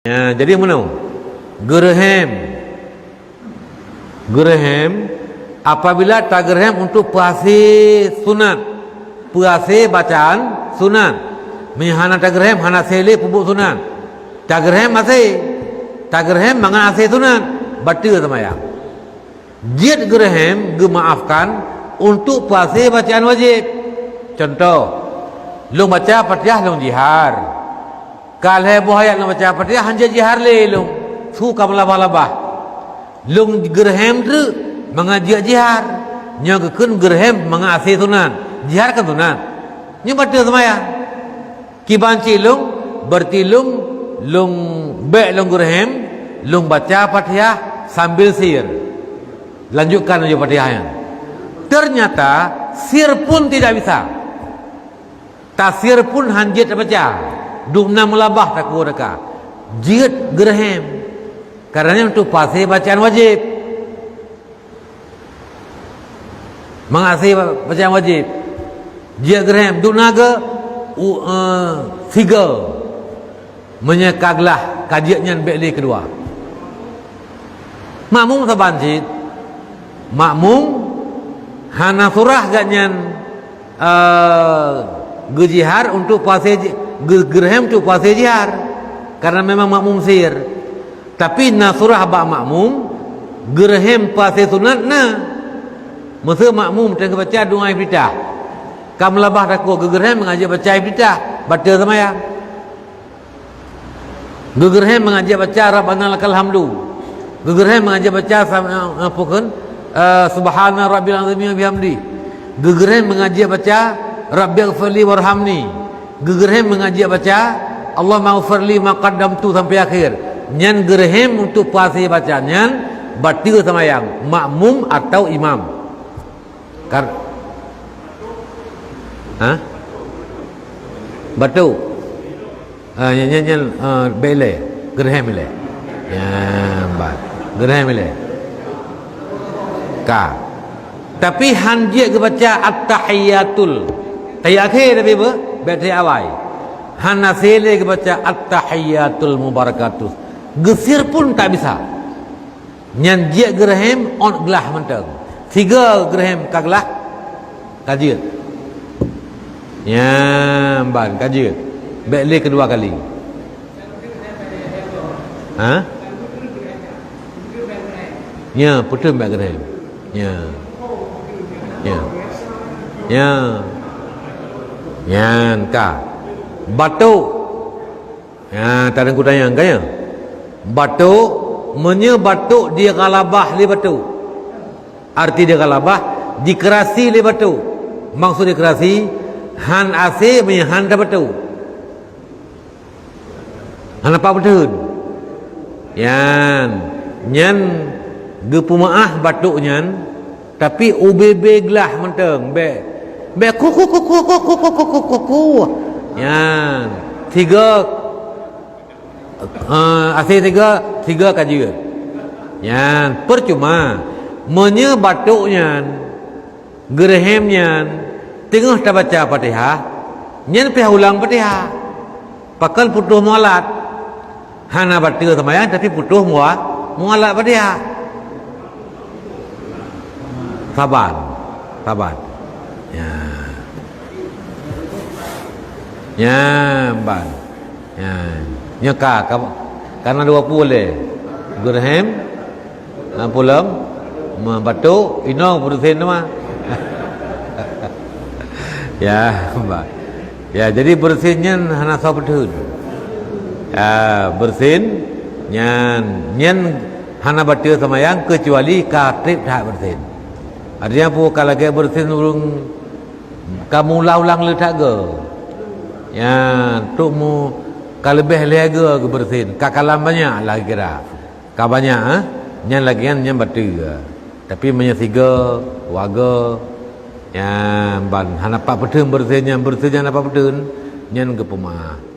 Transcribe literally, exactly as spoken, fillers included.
Ya, jadi meunoe. Geureuhem. Geureuhem, apabila tageureuhem untuk peuhase sunat, peuhase bacaan sunat. Meunyo hana tageureuhem, hana hase lé peubuet sunat. Tageureuhem hase. Tageureuhem mangat hase sunat. Bateue seumayang. Jeuet geureuhem geumaafkan untuk peuhase bacaan wajéb. Contoh, lôn baca Fatihah lôn jihar. Ka lhée boh ayat lôn baca Fatihah hana jeuet jihar lé lôn. Su ka meulabah-labah. Lôn geureuhem treuk mangat jeuet jihar. Nyoe geukheun geureuhem mangat hase sunat. Jihar kan sunat. Nyoe bateue seumayang. Kiban cit lôn, berarti lôn, lôn bék lôn geureuhem, lôn baca Fatihah sambil sir. Lanjutkan laju Fatihah nyan. Ternyata sir pun tidak bisa. Tasir pun hana jeuet tabaca. Dumna meulabah takue teuka. Jeuet geureuhem. Karena nyan untuk peuhase bacaan wajéb. Mangat hase bacaan wajéb. Jeuet geureuhem. Dumna geu, u, eh, sigoe. Meunyoe ka glah, ka jeuet nyan bék lé keudua. Makmum saban cit. Makmum hana surah gobnyan, eh, geujihar untuk peuhase ji-, geu-, geureuhem untuk peuhase jihar. Karena memang makmum sir. Tapi na surah bak makmum, geureuhem peuhase sunat na. Meuseu makmum teungoh baca doa iftitah. Ka meulabah takue geugeureuhem mangat jeuet baca iftitah, bateue seumayang. Geugeureuhem mangat jeuet baca Rabbana lakal hamdu. Geugeureuhem mangat jeuet baca sam-, eh, apa kheun? Eh, Subhana rabbil azimi wa bihamdi. Geugeureuhem mangat jeuet baca Rabbighfirli warhamni. Geugeureuhem mangat jeuet baca Allahummaghfirli ma qaddamtu sampai akhir. Nyan geureuhem untuk peuhase baca nyan bateue seumayang makmum atau imam. Kar-, ha? Batuk. Ah, nyan, nyan, nyan, ah, bék ilée. Geureuhem ilée. Nyan, ban. Geureuhem ilée. Ka. Tapi hana jeuet geubaca at-tahiyyatul. Tahiyat akhé tapi beu, bék tahiyat awai. Hana hase lé geubaca at-tahiyyatul mubarakatuh. Geusir pun tak bisa. Nyan jeuet geureuhem ôt glah mantong. Sigoe geureuhem ka glah, ka jeuet. Nyan ban ka jeuet. Bék lé keudua kali. Ha? Nya, peuteun bék geureuhem. Nya. Nya. Nya. Nyan ka. Batuk. Nya, tadeungoe tanyong ka nyoe. Batuk, meunyoe batuk dighalabah lé batuk. Arti dighalabah, dikerasi lé batuk. Maksud dikerasi, hana hase meunyoe hana tabatuk. Hana pat peuteun. Nyan, nyan geupeumeuáh batuk nyan, tapi ubé-bé glah mantong, bék, bék ku, ku, ku. Nyan, sigoe, eh, hase sigoe, sigoe ka jeuet. Nyan, percuma. Meunyoe batuk nyan, geureuhem nyan, teungoh tabaca Fatihah, nyan pih ulang Fatihah. Pakon putôh mualat. Hana bateue seumayang, tapi putôh mua-, mualat Fatihah. Saban. Saban. Ya. Ya, ban. Ya. Nyoe ka, ka, ka na dua puluh lé. Geureuhem, na pulang, ma-, batuk, inoe beureusin teuma. Ya, ban. Ya, jadi beureusin nyan hana soe peuteun. Ya, beureusin nyan, nyan hana bateue seumayang keucuali ka treb that beureusin. Artinya peue, ka lagée beureusin ureuëng ka meuulang-ulang le that goe. Ya, trok mu ka leubeh lhée goe geubeureusin, ka kalam banyak lah kira. Ka banyak, eh? Nyan lagée nyan, nyan bateue. Tapi meunyoe sigoe, dua goe, nyan ban hana pat peuteun beureusin nyan, beureusin nyan hana pat peuteun, nyan geupeumeuáh.